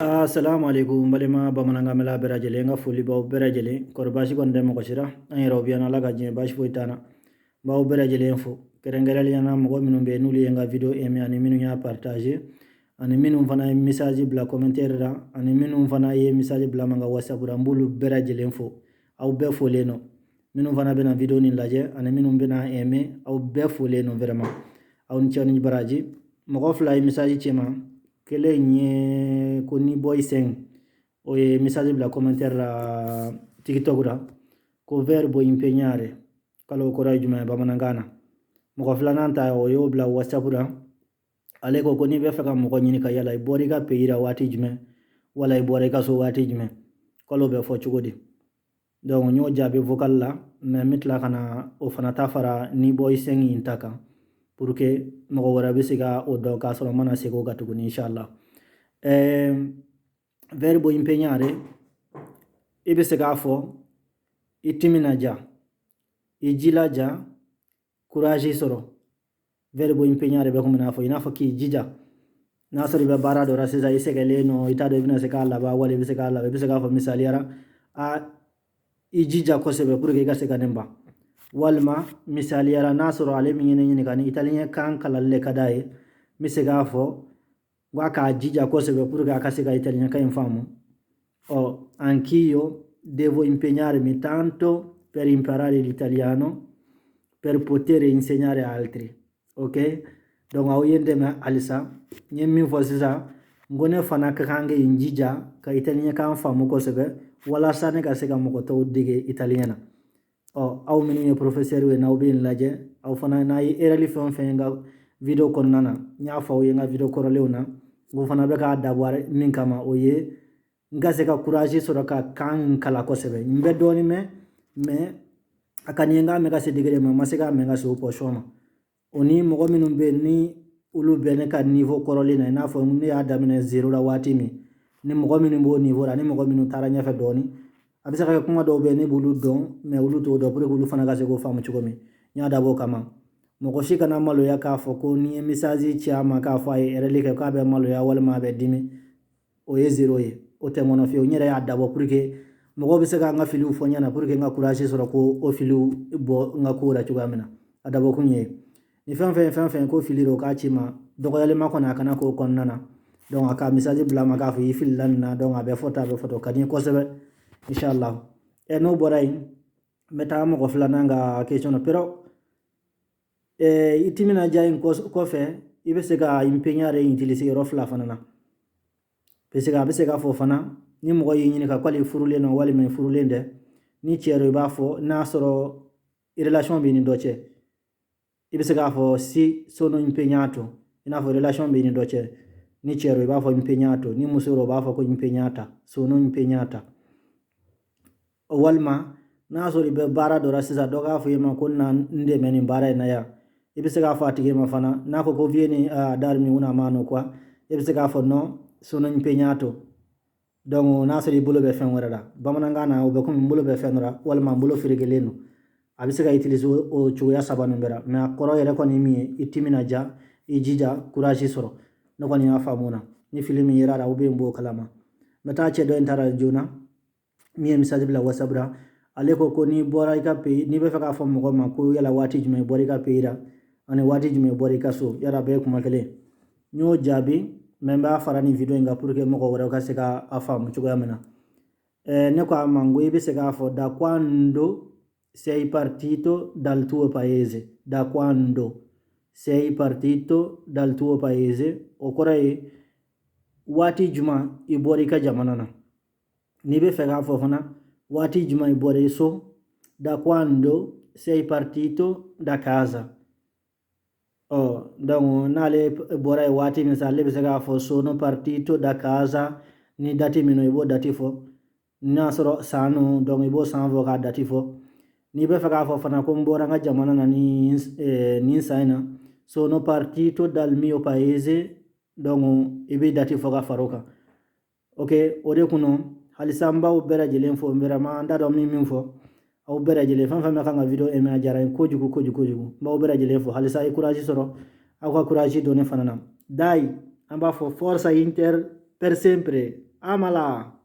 Assalamu alaikum, balima bamanankan mɛnla bɛɛ lajɛlen, n ka foli b'aw bɛɛ lajɛlen. Kɔri baasi kɔni tɛ mɔgɔ si la? An yɛrɛw bɛ yan, Ala ka diɲɛ baasi foyi t'an na. N b'aw bɛɛ lajɛlen fo, kɛrɛnkɛrɛnnenya la mɔgɔ minnu bɛ yen n'olu ye n ka vidéo aimé, ani minnu y'a partager, ani minnu fana ye message bila commentaire la, ani minnu fana ye message bila n ma n ka WhatsApp la, n b'olu bɛɛ lajɛlen fo. Aw bɛɛ folen don. Minnu fana bɛna vidéo nin lajɛ ani minnu bɛna aimé, aw bɛɛ folen don vraiment. Aw ni ce ni baraji. Mɔgɔ fila ye message ci n ma. Kelen ye ko ni boy sen, o ye message bila commentaire la TikTok la ko "verbo impegnare", k'ale kɔrɔ ye jumɛn ye bamanankan na? Mɔgɔ filanan ta, o y'o bila WhatsApp la. Ale ko ko n'i bɛ fɛ ka mɔgɔ ɲini ka yala i bɔra i ka pays la waati jumɛn, wala i bɔra i ka so waati jumɛn, k'ale bɛ fɔ cogo di? Donc n y'o jaabi vocal la, mais n bɛ tila ka na o fana ta fara ni boy sen in ta kan pour que mɔgɔ wɛrɛ bɛ se ka o dɔn k'a sɔrɔ n mana segin o kan tuguni, inshallah. Verbo impegnare, i bɛ se k'a fɔ i timinanja, i jilaja, courage sɔrɔ. Verbo impegnare bɛ komi n'a fɔ i n'a fɔ k'i jija. N'a sɔrɔ i bɛ baara dɔ la sisan, i sɛgɛnlen don, i t'a dɔn i bɛna se k'a laban wala i bɛ se k'a laban, i bɛ se k'a fɔ misaliyara a i jija kosɛbɛ pour que i ka se ka nin ban. Walima misaliyara, n'a sɔrɔ ale min ye ne ɲininka ni italien kan kalali le ka d'a ye, n bɛ se k'a fɔ n k'a k'a jija kosɛbɛ pour que a ka se ka italien kan in faamu. Ɔ, anch'io devo impegnarmi tanto per imparare l'italiano, per poter insegnare altri. Ok, donc aw ye n dɛmɛ halisa. N ye min fɔ sisan, n ko ne fana ka kan k'i jija ka italien kan faamu kosɛbɛ walasa ne ka se ka mɔgɔ tɔw dege italien na. Ɔ, aw minnu ye professeur ye, n'aw bɛ nin lajɛ, aw fana n'a ye erreur fɛn o fɛn ye n ka vidéo kɔnɔna na, n y'a fɔ aw ye n ka vidéo kɔrɔlenw na, n ko fana bɛ k'a dabɔ min kama, o ye n ka se ka courage sɔrɔ ka kan in kalan kosɛbɛ. N bɛ dɔɔnin mɛn, mais a ka di n ye n k'a mɛn ka se degré ma, n ma se k'a mɛn ka se o position ma. O ni mɔgɔ minnu bɛ yen ni olu bɛ ne ka niveau kɔrɔlen na, i n'a fɔ ne y'a daminɛ zéro la waati min, ni mɔgɔ minnu b'o niveau la, ni mɔgɔ minnu taara ɲɛfɛ dɔɔnin, a bɛ se ka kɛ kuma dɔw bɛ yen ne b'olu dɔn, mais olu t'o dɔn, pour que olu fana ka se k'o faamu cogo min. N y'a dabɔ o kama. Mɔgɔ si kana maloya k'a fɔ ko n'i ye message ci a ma k'a fɔ a ye erreur kɛ, k'a bɛ maloya walima a bɛ dimi. O ye zéro ye, o tɛ n kɔnɔ fiyewu. N yɛrɛ y'a dabɔ pour que mɔgɔw bɛ se ka n ka filiw fɔ n ɲɛna, pour que n ka courage sɔrɔ ko o filiw bɔ n ka kow la cogoya min na. A dabɔ kun ye ni fɛn fɛn ye, fɛn fɛn ko fili don, k'a ci ma. Dɔgɔyalima kɔni a kana k'o kɔnɔna na. Donc a ka message bila ma k'a fɔ i filila nin na, donc a bɛ fɔ tan, a bɛ fɔ tan, o ka di n ye kosɛbɛ, inshallah. Ɛ, n'o bɔra yen, n bɛ taa mɔgɔ filanan ka question na. Però i timinadiya in kɔfɛ, i bɛ se ka impegnare utiliser yɔrɔ fila fana na, parce que a bɛ se k'a fɔ fana ni mɔgɔ y'i ɲininka k'ale furulen don walima i furulen tɛ. Ni cɛ don, i b'a fɔ n'a sɔrɔ relation b'i ni dɔ cɛ, i bɛ se k'a fɔ "se sono impegnato", i n'a fɔ relation b'i ni dɔ cɛ. Ni cɛ don, i b'a fɔ "impegnato". Ni muso don, o b'a fɔ ko "impegnata", "sono impegnata". Walima n'a sɔrɔ i bɛ baara dɔ la sisan, dɔ k'a fɔ i ma ko na n dɛmɛ nin baara in na yan, i bɛ se k'a fɔ a tigi ma fana, n'a ko ko "vieni a darmi una mano qua", i bɛ se k'a fɔ "no, sono impegnato". Donc n'a sɔrɔ i bolo bɛ fɛn wɛrɛ la, bamanankan na o bɛ komi n bolo bɛ fɛn dɔ la walima n bolo ferekelen don. A bɛ se ka utiliser o cogoya saba nin bɛɛ la, mais a kɔrɔ yɛrɛ kɔni ye min ye, i timinadiya, i jija, courage sɔrɔ. Ne kɔni y'a faamu na. Ni fili min yera a la, aw bɛ n b'o kalama. N bɛ taa cɛ dɔ in taara joona min ye message bila WhatsApp la. Ale ko ko n'i bɔra i ka pays, n'i bɛ fɛ k'a fɔ mɔgɔ ma ko yala waati jumɛn i bɔra i ka pays la ani waati jumɛn i bɔra i ka so, yala bɛɛ ye kuma kelen? N y'o jaabi, mais n b'a fara nin vidéo in kan pour que mɔgɔ wɛrɛw ka se ka a faamu cogoya min na. Ne ko a ma n ko i bɛ se k'a fɔ "da quando sei partito dal tuo paese". "Da quando sei partito dal tuo paese", o kɔrɔ ye waati jumɛn i bɔra i ka jamana na. N'i bɛ fɛ k'a fɔ fana waati jumɛn i bɔra i so, "da quando sei partito da casa". Ɔ, donc n'ale bɔra yen waati min sa, ale bɛ se k'a fɔ "sono partito da casa" ni date min, i b'o date fɔ. N'a sɔrɔ san no, donc i b'o san fɔ k'a date fɔ. N'i bɛ fɛ k'a fɔ fana ko n bɔra n ka jamana na ni nin san in na, "sono partito dal mio paese", donc i bɛ date fɔ ka fara o kan. Ok, o de kun halisa n b'aw bɛɛ lajɛlen fo vraiment. N t'a dɔn min fɔ aw bɛɛ lajɛlen, fɛn fɛn bɛ kan ka vidéo aimé, a diyara n ye kojugu kojugu kojugu. N b'aw bɛɛ lajɛlen fo halisa. I courage sɔrɔ, aw ka courage don ne fana na. Dai, an b'a fɔ forza Inter per sempre. Amala.